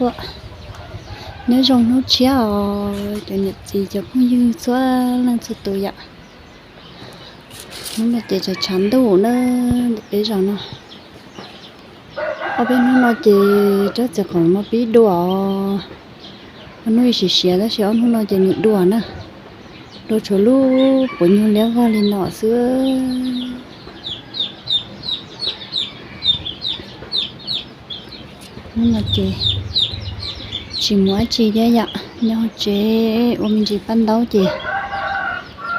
Tuaj, nyob zoo hnub tshiab os cov niam txiv cov phooj ywg txhua leej txhua tus yom. Hnub no ces tshav tshav ntuj na, ntawm peb zos no. Ob peb hnub no ces tsob txiv khoom no pib dua os. Ob hnub ib siav siav tab sis ob hnub no ces nws dua na. Dua tshuav lub quav nyuj liab vog li no xwb. Hnub no ces tsis mus dab tsi thiab yom, nyob hauv tsev ua me ntsis paj ntaub ces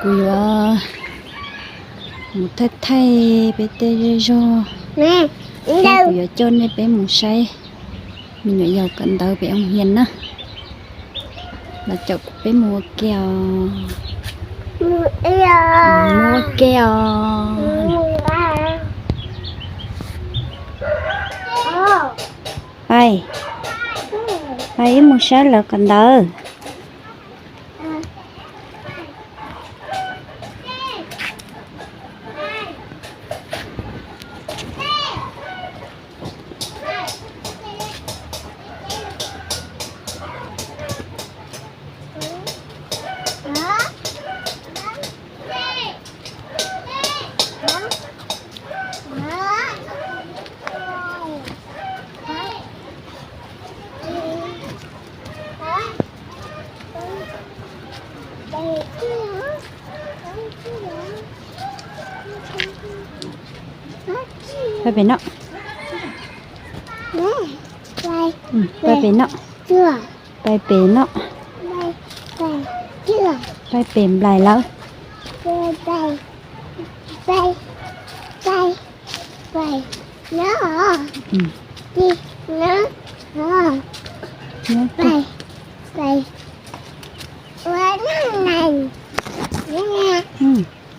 kuv yuav mus thaij thaij peb tej zej zog, kuv yuav coj nej peb mus saib me nyuam yaus kawm ntawv pem oo hias na. Los caum kuv peb mus ua ke os. Mus ua ke os. Pais, pais ib mus saib lawv kawm ntawv. Pais pem no. Pais pem no. Pais pem no. Pais pem nplaim lawm.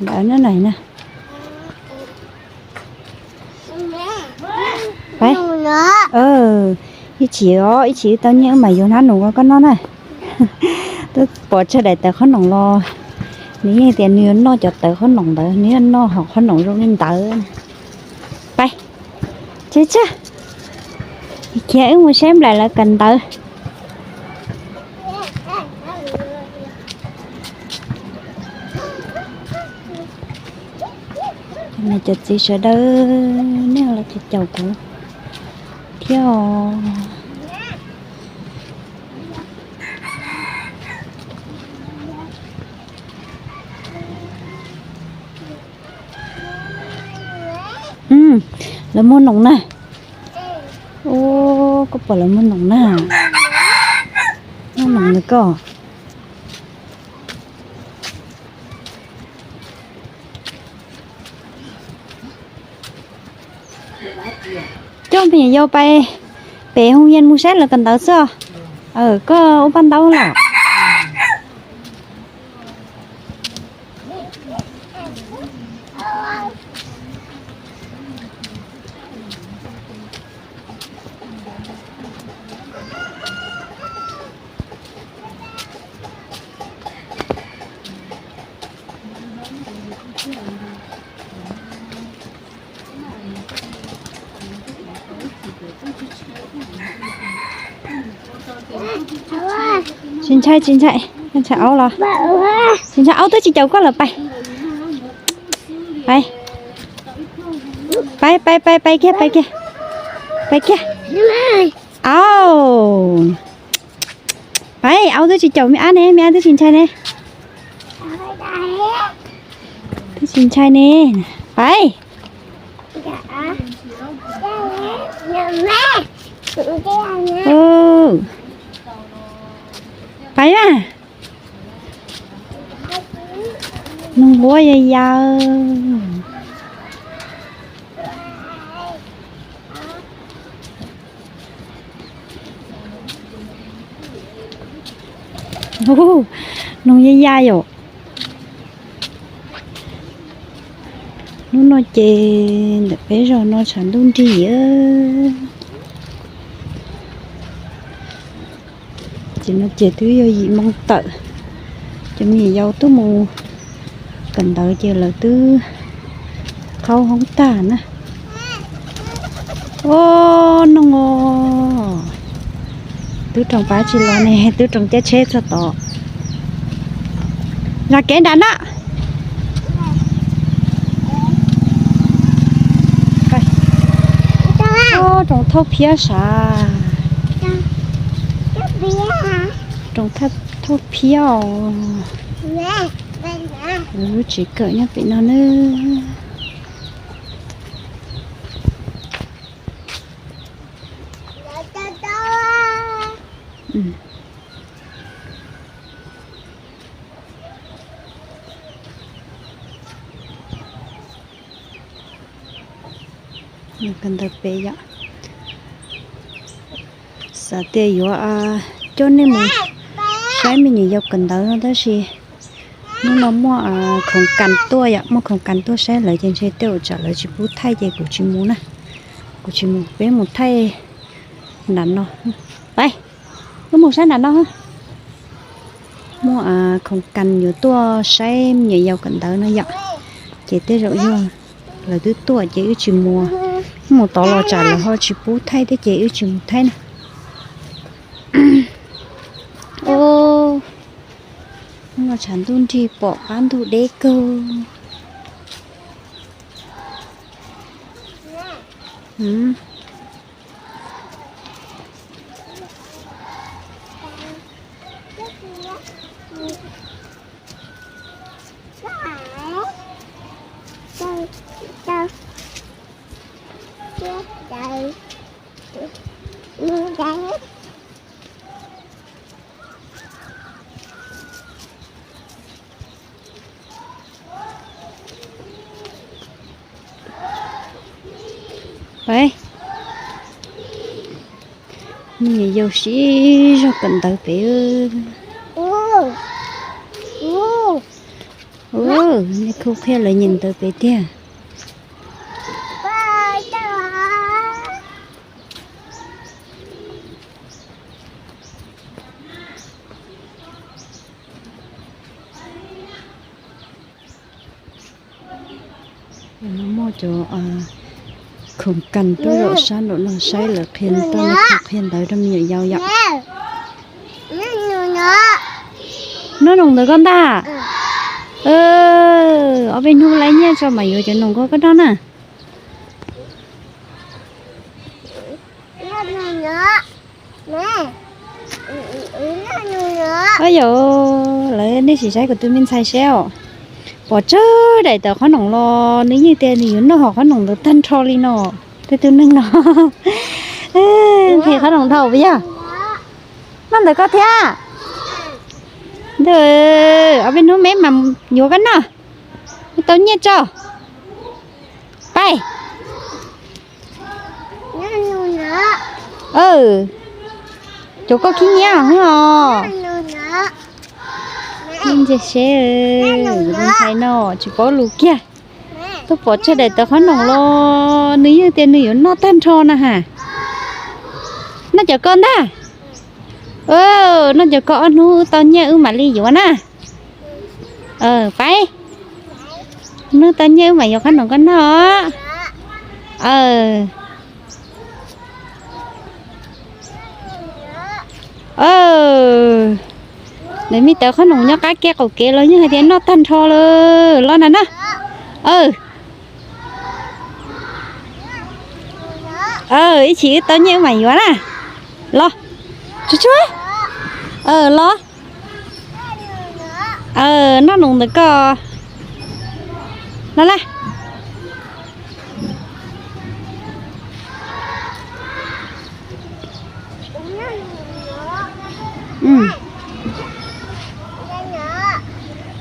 Ntawd no na. Pais, ib chim os, ib chim wb tau nyiaj wb mam yuav hnab noom rau koj noj na. Twb pom tsawg daim tawv qhob noom los, nws yeej tias nws yuav noj cov tawv qhob noom ntawd, nws yuav noj hom qhob noom zoo li ntawd. Pais, tseg tseg, khiav wb mus saib nplaim lawv kawm ntawv. Cov txiv sawv daws nej los caum kuv thiab os. Lawv muag noom na. Ub, koj pom lawv muag noom na. Muag noom na koj. Coj me nyuam yaus pais pem hoo hias mus saib lawv kawm ntawv xwb. Koj ua paj ntaub lawm. Tsis ntshai, tsis ntshai, ntshai aub los? Tsis ntshai, aub twb tsis caum koj lawm, pais. Pais, pais, pais, pais kiag, pais kiag, pais kiag. Au, pais, aub twb tsis caum me ab ne, me ab twb tsis ntshai ne. Twb tsis ntshai ne. Pais. Pais mas. Noog nquab ya ya. Noog ya ya yom. Hnub no ces ntawm peb zos no tshav ntuj nrig. Ces no ces twb yog yim moo tawm, cov me nyuam yaus twb mus kawm ntawv ces lawv twb qhaub hoob tag na. Ua noog os, Tub Roos pab tsis los ne, Tub Roos caij tsheb txog tod. Zam kev nram no. Roos thauj phiab sav. Roos thauj phiab os. Lub tsev kawm nyob pem no nawb. Kawm ntawv pem yom. Xav tias yuav coj nej mus saib me nyuam yaus kawm ntawv no tab sis hnub no muaj khoom kas tuaj yom, muaj khoom kas tuaj saib lawv ces ntshe tej zaum tsam lawv tsis pub thaij ces kuv tsis mus na. Kuv tsis mus, peb mus thaij nram no. Pais, wb mus saib nram no. Muaj khoom kas yuav tuaj saib me nyuam yaus kawm ntawv no yom. Ces tej zaum yog lawv twb tuaj ces wb tsis mus. Wb mus tod los tsam lawv ho tsis pub thaij thiab ces wb tsis mus thaij na. Ub, no tshav ntuj nrig pom qab ntug deb kawg. Pais, me nyuam yaus siv zog kawm ntawv pem. Nej kuj qhia lawv nyeem ntawv pem tiag. Muaj cov khoom kas tuaj zaum sab nraum no saib lawv qhia toj, qhia ntawv rau me nyuam yaus yom. Noj noog ntawm koj ntag. Ob peb hnub lawv nyiaj tso mam yuav cov noog koj noj na. Yog, lawv nej sim saib kuv tus me ntxhais seb os. Pom tsawg daim tawv qhob noom los nws yeej tias nws yuav noj hom qhob noom ntawd tag nrho li no. Tej tug neeg no nqhis qhob noom dhau puas yog? Noj ntawm koj thiab. Ntuj, ob peb hnub me mas yuav koj noj. Tau nyiaj tso. Pais. Cov koj khib nyiab hwv os. Ntsia seb, tus ntxhais no tsis paub lus kiag. Twb pom tsawg daim tawv qhob noom los nws yeej tias nws yuav noj tag nrho na has. Noj cov koj ntag. Noj cov koj, ob hnub tau nyiaj wb mam li yuav na. Pais. Hnub tau nyiaj wb mam yuav qhob noom koj noj. Lawv me tawv qhob noom nyob qab kev qaum kev los yeej hais tias noj tag nrho lawm los na na. Ib chim wb tau nyiaj wb mam yuav na. Los, tsuag tsuag. Los. Noj noog ntawm koj. Los na.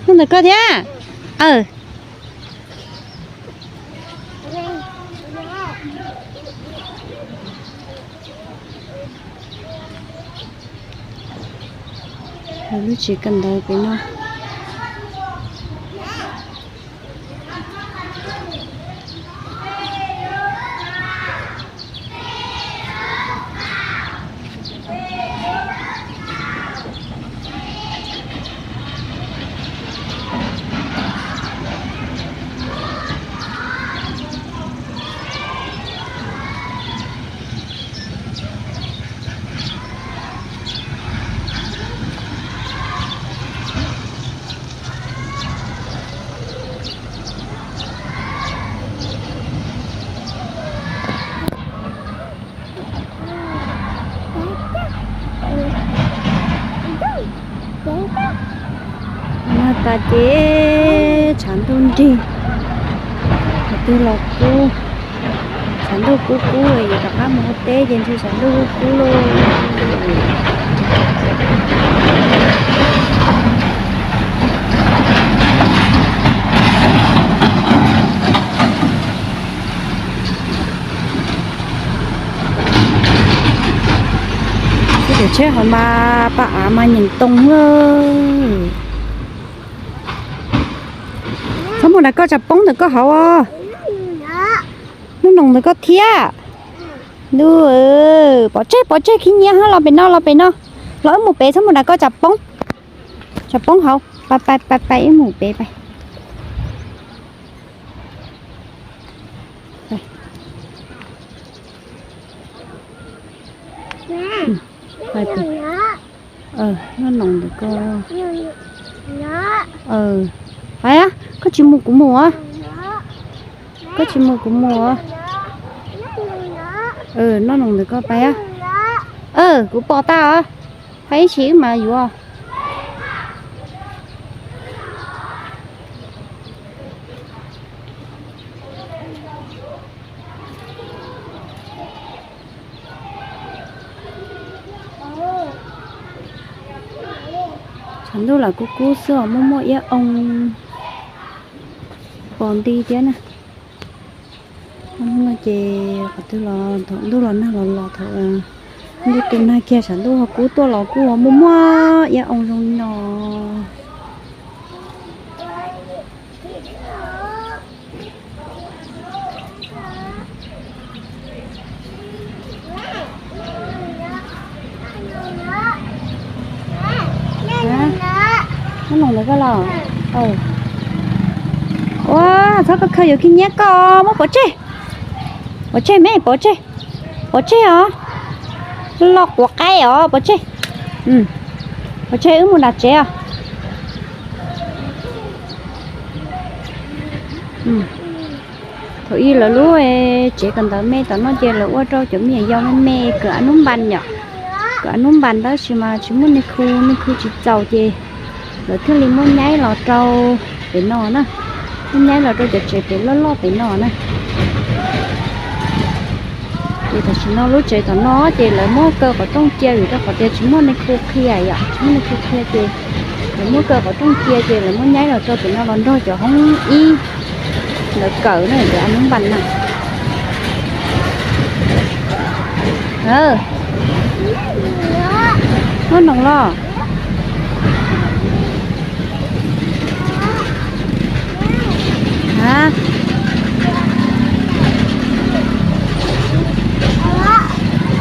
Noj ntawm koj thiab. Lub tsev kawm ntawv pem no. Ces tshav ntuj nrig, qhov twg los kub, tshav ntuj kub kub, yus rov qab mus ua teb ces ntshe tshav ntuj kub kub lauj. Teb chaws tsheb hauv mas paj av mas nyeem too lawm. Txhob mus nram koj tsam poob ntawm koj hauv os. Hnub noos ntawm koj thiab. Ntuj, pov tseg pov tseg khib nyiab hab, los pem no los pem no. Los wb mus pem, txhob mus nram koj tsam poob. Tsam poob hauv, pais pais pais pais wb mus pem pais. Noj noos ntawm koj. Pais, koj tsis mus kuv mus. Koj tsis mus kuv mus. Noj noos ntawm koj pais. Kuv pom tag os. Pais ib sim wb mam yuav. Tshav ntuj lam kub kub xwb os, muaj muaj iab oo pos nti thiab na. Ces qhov twg los thaum ntuj los nag los los, thaum ntuj tu nag kiag tshav ntuj ho kub tuaj los kuj ho muaj muaj iab oo zoo li no. Noj noos ntawm koj los? Ua, txhob khaws khaws yuav khib nyiab koj, muab pov tseg. Pov tseg me, pov tseg. Pov tseg os. Loj quav qaib os, pov tseg. Pov tseg wb mus nram tsev os. Thaum ub lawv lub tsev kawm ntawv me tom no ces lawv ua rau cov me nyuam yaus me me kawm a nub npas yom. Kawm a nub npas tab sis mas tsis muaj niag khu, niag khu tsis txaus ces lawv thiaj li muab nyaib los rau pem no na. Muab nyaib los rau cov tsev pem loj loj pem no na. Ces tam sim no lub tsev tom no ces lawv muab kaw qhov rooj cia vim rau qhov tias tsis muaj niag khu qhia yom, tsis muaj niag khu qhia ces lawv muab kaw qhov rooj cia ces lawv muab nyaib los rau pem no los nrog cov hoob ib ntawd kawm na, cov a nub npas na. Noj noos los?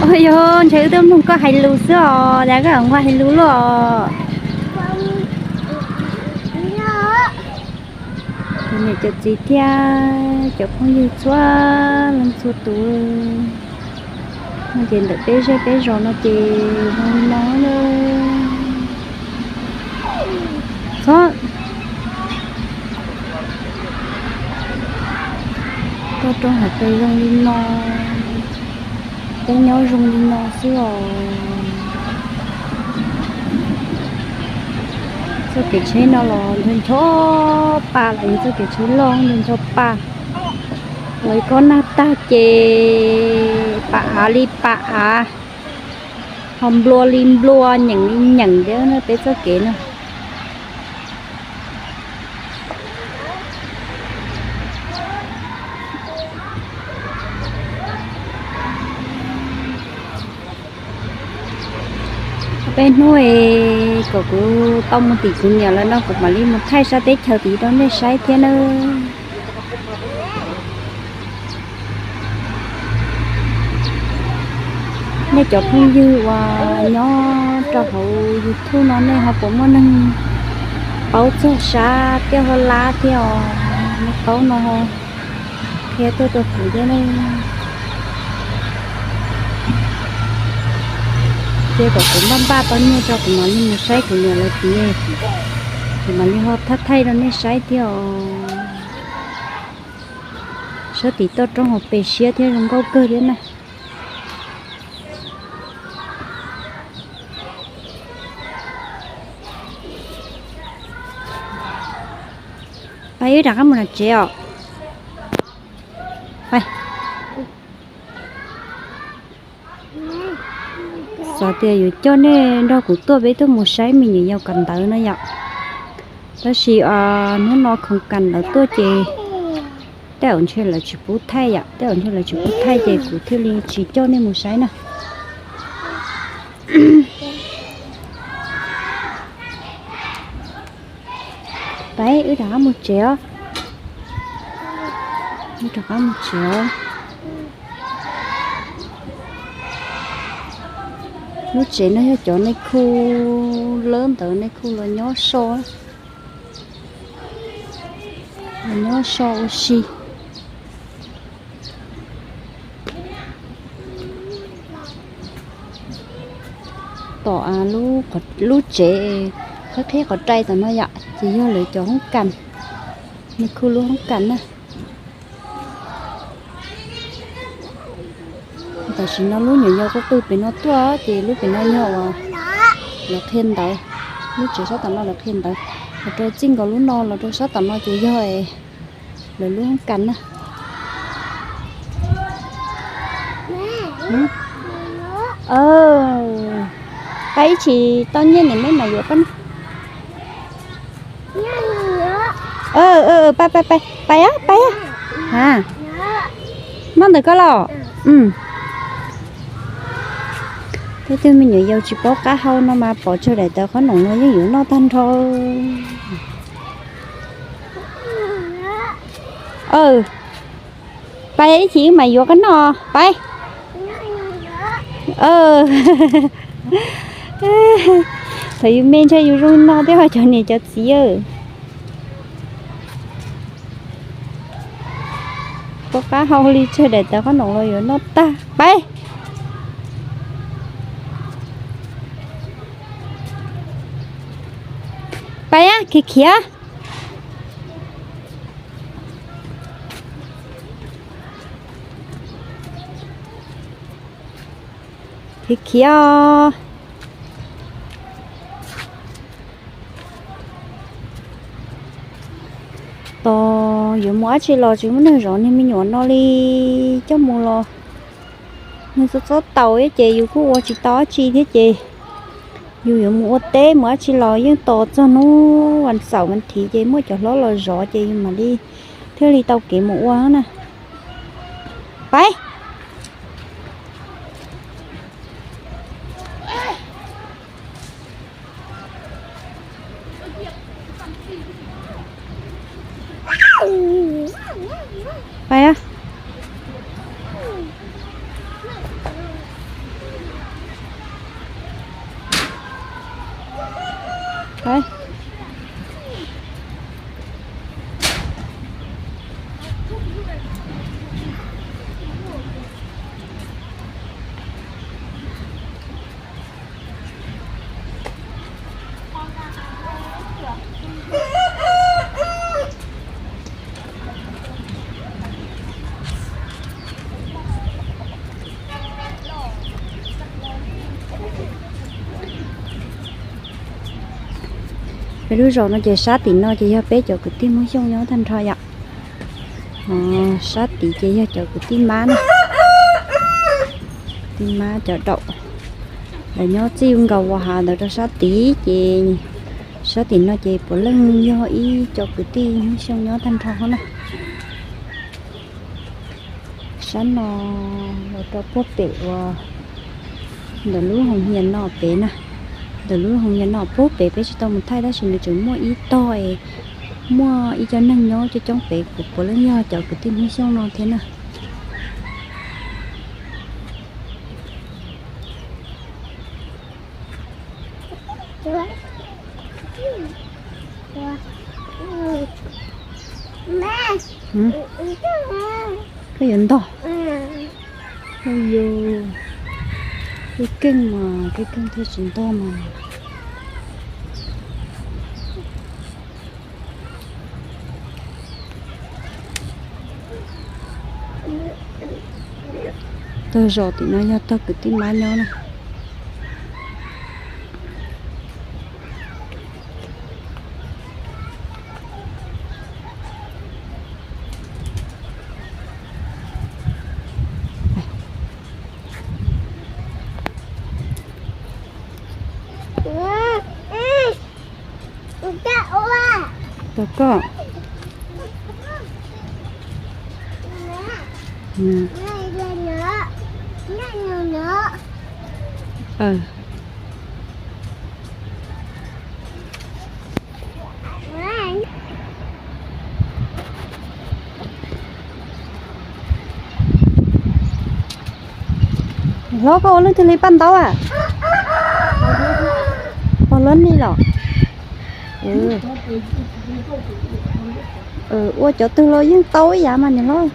Ua yog ntshe wb twb mloog koj hais lus xwb os, cas koj nqa hais lus luaj os. Cov niam cov txiv thiab cov phooj ywg txhua leej txhua tus, no ces ntawm peb zej peb zos no ces zoo li no. Txhob, toj roob hauv pes zoo li no, peb nyob zoo li no xwb os. Txoj kev tsheb no los ncho ncho pa, los yog txoj kev tsheb loj ncho ncho pa. Los ib kob nag tag ces pa av li pa av, ho nplua li nplua, nyeem li nyeem thiab peb txoj kev no. Peb hnub es kom kuv tau mus tim kuv niam lawm no kuv mam li mus thaij sab teb chaws tid rau nej saib thiab nawb. Nej cov phooj ywg uas nyob rau hauv YouTube no nej ho puas muaj neeg paub txog sab Tiaj Huab Lab thiab os? Nej paub no qhia tuaj rau kuv thiab ne. Ces kom kuv npaj npaj tau nyiaj tso kuv mam li mus saib kuv niam lawv tid, kuv mam li ho thaij thaij rau nej saib thiab os. Sab tim toj roob hauv pes siab thiab zoo nkauj kawg thiab na. Wb rov qab mus nram tsev os. Xav tias yuav coj nej nrog kuv tuaj peb tuaj mus saib me nyuam yaus kawm ntawv no yom. Tab sis hnub no khoom kas lawv tuaj ces tej zaum ntshe lawv tsis pub thaij yom, tej zaum ntshe lawv tsis pub thaij ces kuv thiaj li tsis coj nej mus saib na. Peb wb rov qab mus tsev os. Wb rov qab mus tsev os. Lub tsev no yog cov nej khu lawb ntawd, nej khu los nyob so, los nyob so ua si. Tom lub tsev qhib qhib qhov rai tom no yom, ces yog lawv cov hoob kas, nej khu lub hoob kas na. Tam sim no lub nyuam yaus qw qw pem no tuaj ces lub pem no yog uas lawv qhia ntawv, lub tsev sab tom no lawv qhia ntawv. Los rau txij nkaus lub no los rau sab tom no ces yog lawv lub hoob kas na. Pab ib tsis tau nyiaj niam meb mam yuav pab. Pab, pab, pab, pab, pab, pab. Noj ntawm koj los. Tej tug me nyuam yaus tsis paub qab hau no mas pov tseg daim tawv qhob noom no yeej yuav noj tag nrho. Pab ib chim wb mam yuav koj noj, pab. Thaum yus me ntshai yus zoo no thiab cov niam cov txiv. Paub qab hau li tseg daim tawv qhob noom los yuav noj tag, pab. Pab, khiav khiav. Khiav khiav. Tos yuav mus dab tsi los tsis muaj neeg zov niag me nyuam no li, coj mus los nws txob txob taus thiab ces yus kuj ua tsis tau dab tsi thiab ces yus yuav mus ua teb mus dab tsi los yeej tos txog hnub vas xaum vas thiv ces muaj cov hlob los zov ces yus mam li thiaj li tau kev mus ua na. Pab. Pab. Pab. Peb lub zos no ces sab tim no ces yog peb cov kwv tij Hmoob Xyooj nyob tag nrho yom. Sab tid ces yog cov kwv tij Mab na, tij Mab cov daum. Lawv nyob txij nkaus Vas Hav ntawd rau sab tid ces sab tim no ces puav leej yog ib co kwv tij Hmoob Xyooj nyob tag nrho na. Sab no los rau puag pem uas ntawm lub hoos hias no pem na, ntawm lub hoos hias no puag pem peb tsis tau mus thaij tab sis nws tseem muaj ib tog es muaj ib co neeg nyob coob coob pem kuv puav leej yog cov kwv tij Hmoob Xyooj no thiab na. Koj yuav ntog. Ua yus, keej keej mas keej keej thiaj tsis ntog mas. Tog zos tim no yog tog kwv tij Mab nyob na. Koj. Hlob, koj ua leej twg li paj ntaub a? Ua luab nig los? Ua cov twg los yeej tau ib yam mas niam hlob.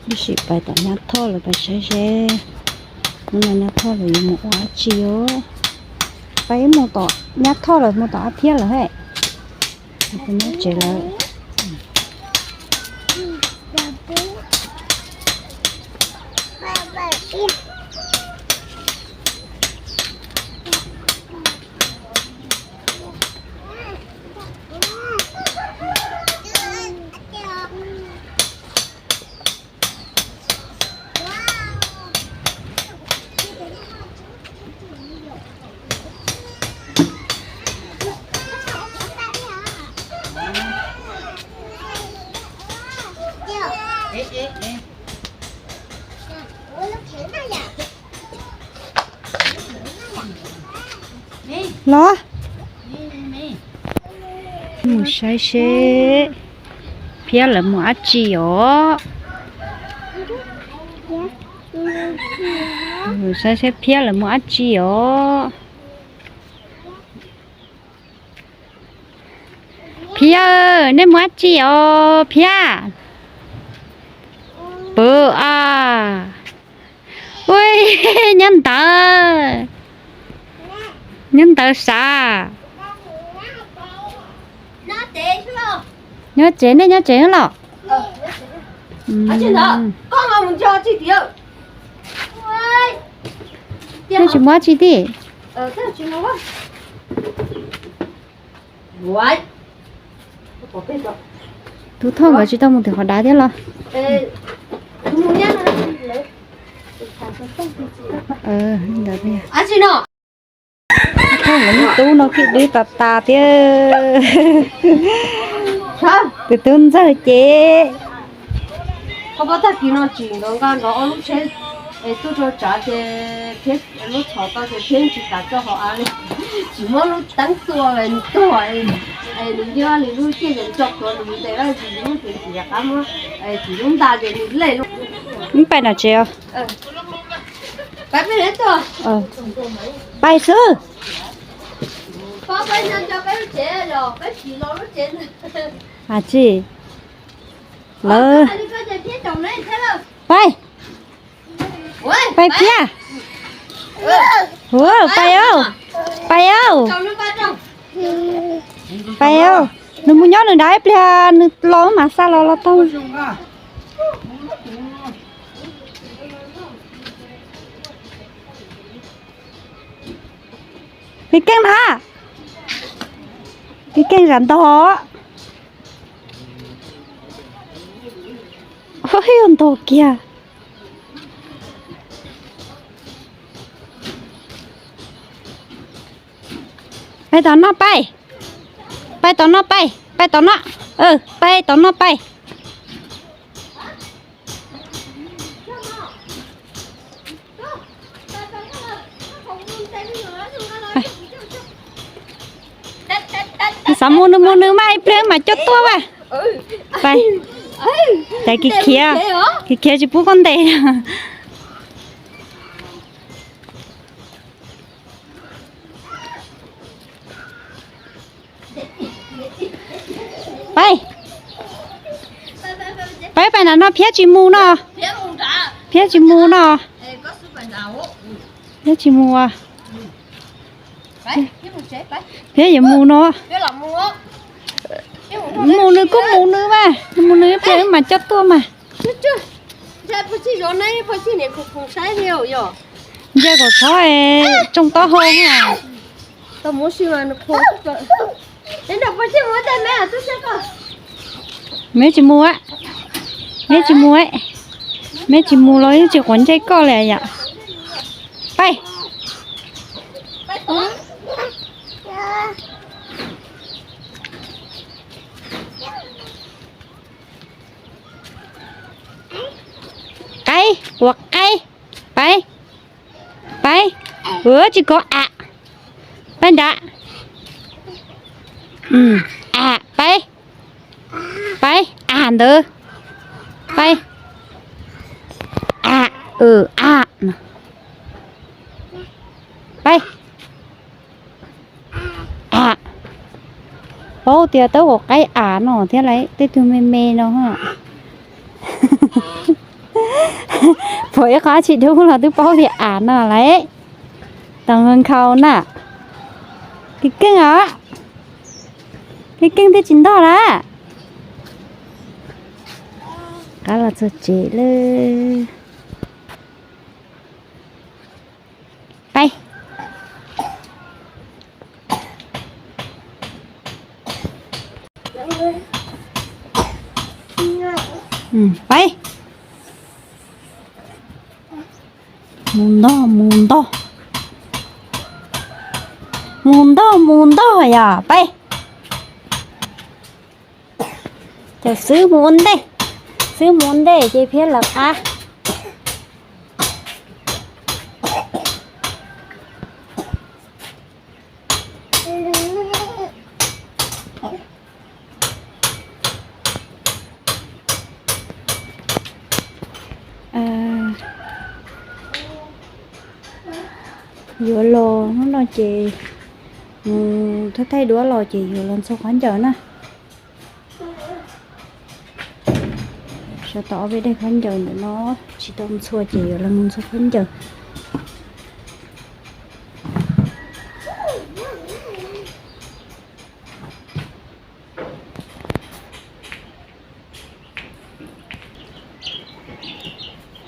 Tab sis pais tom Nyab Thoj lawm, pais saib seb hnub no Nyab Thoj lawv yuav mus ua dab tsi os. Pais mus tom Nyab Thoj lawm, mus tom Ab Phiab lawm he. Tus nyob tsev lawm. Los, mus saib seb Phiab lawv mus dab tsi os. Mus saib seb Phiab lawv mus dab tsi os. Phiab, nej mus dab tsi os Phiab? Pw a. Ui, nyob ntawd, nyob ntawd sav. Nyob tsev, nej nyob tsev los? Nej tsis mus dab tsi tij? Tub Thoj nkawd tsis tau mus tim qhov dav thiab los? Thoj nkawd niag tub no khib dwb tas tas thiab. Tus tub ntxawg ces. Tag kis no tsis nkawd nqa nkawd ob lub tsheb es tuaj rau tsav ces Phiab lub txhom tau ces Phiab tsis kam tso hauv av li, tsis muab lub teeb tua nws tuag, nws nyob li lub ciaj ces tso plhuav nws mus ntes lawm, tsis muab txiv tsis rov qab muab txiv lub nta ces nws lej lub. Pais no tsev os. Pais xwb. Tsis, lawv, pais, pais Phiab, pais au, pais au, pais au. Nws mus nyob nws nrad ib pliag nws los mas xa los los tau. Li Keej na, Li Keej zam ntog. Ua ntog kiag. Pais tom no pais. Pais tom no pais, pais tom no. Pais tom no pais. Xav mus nws mus nws mas ib pliag mam coj tuaj mas. Pais. Tais khiav, khiav tsis pub koj ntes. Pais, pais, pais nram no, Phiab tsis mus no. Phiab tsis mus no. Phiab tsis mus. Phiab yuav mus no. Mus nws kuj mus nws mas, mus nws ib pliag wb mam coj tuaj mas. Ntsia kom txhob tsoo taub hau. Meb tsis mus, meb tsis mus, meb tsis mus los yeej tsis quav ntsej koj li yom. Pais. Qaib, ua qaib. Pais, pais. Tsis kov am. Pais nrad. Am, pais. Pais, am ntawd. Pais. Am, am. Pais. Am. Paub tias tau ua qaib am no thiab lawm, tej tug me me no. Pom ib qho tsis dub los twb paub tias am no lawm. Tos nkhaus na. Keej keej os. Keej keej thiaj tsis ntog lawm. Qab los txog tsev lawm. Pais. Pais. Mus ntog mus ntog. Mus ntog mus ntog yom, pais. Ces xwb mus ua ntej, xwb mus ua ntej ces Phiab lawv qab. Yuav los hnub no ces mus thaij thaij duab los ces yuav los ntxhua khaub ncaws na. Sawv tau ob peb daim khaub ncaws ntawm no tsis tau ntxhua ces yuav los mus ntxhua khaub ncaws.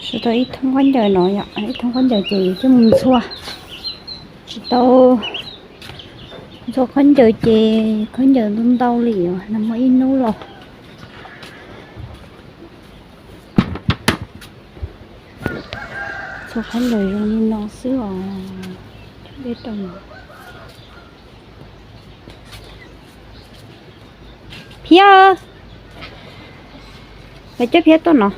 Sawv tau ib thoob khaub ncaws no yom, ib thoob khaub ncaws ces coj mus ntxhua. Tsis tau ntxhua khaub ncaws ces khaub ncaws ntau ntau li os, nag hmo ib hnub los ntxhua khaub ncaws zoo li no xwb os. Phiab, peb coj Phiab tuaj no.